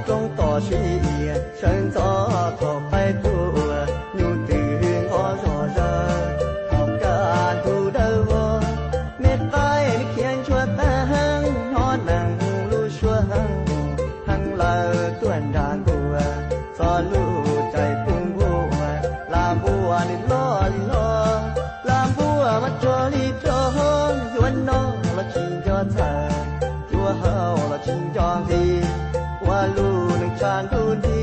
Roob tom sib iav sawv ntxov thaum qaib tuaj, nyuj twm nqov zom zaws thaum kaj ntug dawb vog. Me qaib nws khiav ntshuaj tag, hnov neeg lub suab heev, heev lawm tuaj nram nkuaj, txog lub caij pub npuas, las npuas nws loj li loj, las npuas mas rog li rog, yuav noj los tsis nco txhawj, yuav haus los tsis nco nqhis, ua lub neej tshav ntuj nti.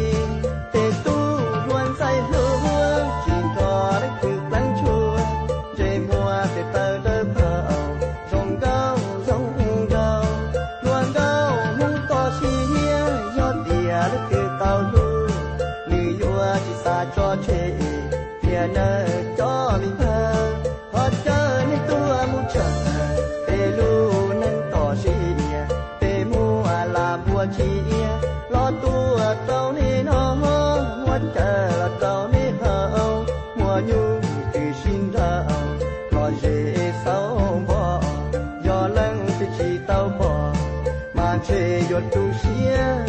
Tes tub hluas ntxhais hluas, tsis nrog leej twg pleev tshuaj, ntsej muag tes taw dawb paug, zoo nkauj zoo nraug. Hluas nkauj Hmoob toj siab, yog tias leej twg tau hlub, nws yuav tsis xav tso tseg, thiab nawb cov me npawg. Thov caw nej tuaj mus tshawb, peb lub neej toj siab, peb muaj las npuas tsis iab, los tuaj rau nej noj, muab cawm los rau nej haus, muaj nyuj twm sib nraus, los ze xauv npo. Yog leej twg tsis tau pom, mas ntshe yuav tu siab.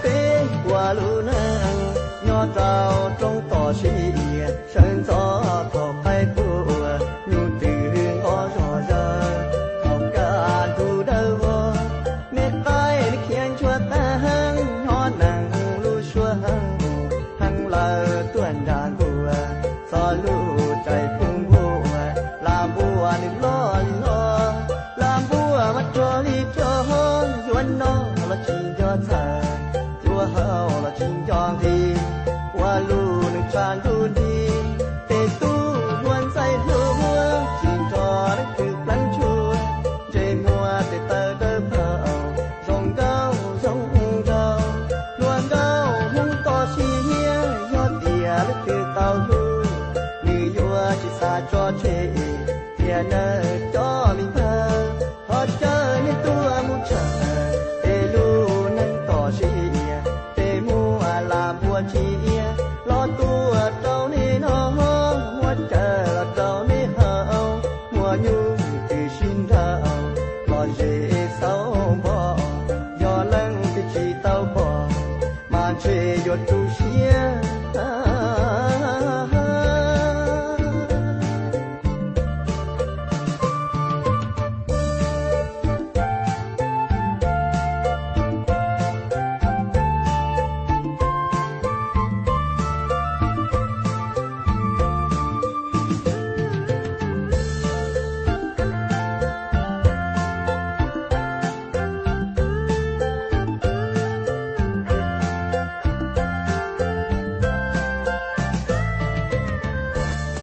Peb ua lub neej nyob rau roob toj siab, sawv ntxov thaum qaib tuaj, nyuj twm nqov zom zaws thaum kaj ntug dawb vog. Me qaib nws khiav ntshuaj tag, hnov neeg lub suab heev, heev lawm tuaj nram nkuaj, txog lub caij pub npuas, las npuas nws loj li loj, las npuas mas rog li rog, yuav noj los tsis nco txhawj, yuav haus los tsis nco nqhis, ua lub neej tshav ntuj nti. Tes tub hluas ntxhais hluas, tsis nrog leej twg pleev tshuaj, ntsej muag tes taw dawb paug, zoo nkauj zoo nraug. Hluas nkauj Hmoob toj siab, yog tias leej twg tau hlub, nws yuav tsis xav tso tseg, thiab nawb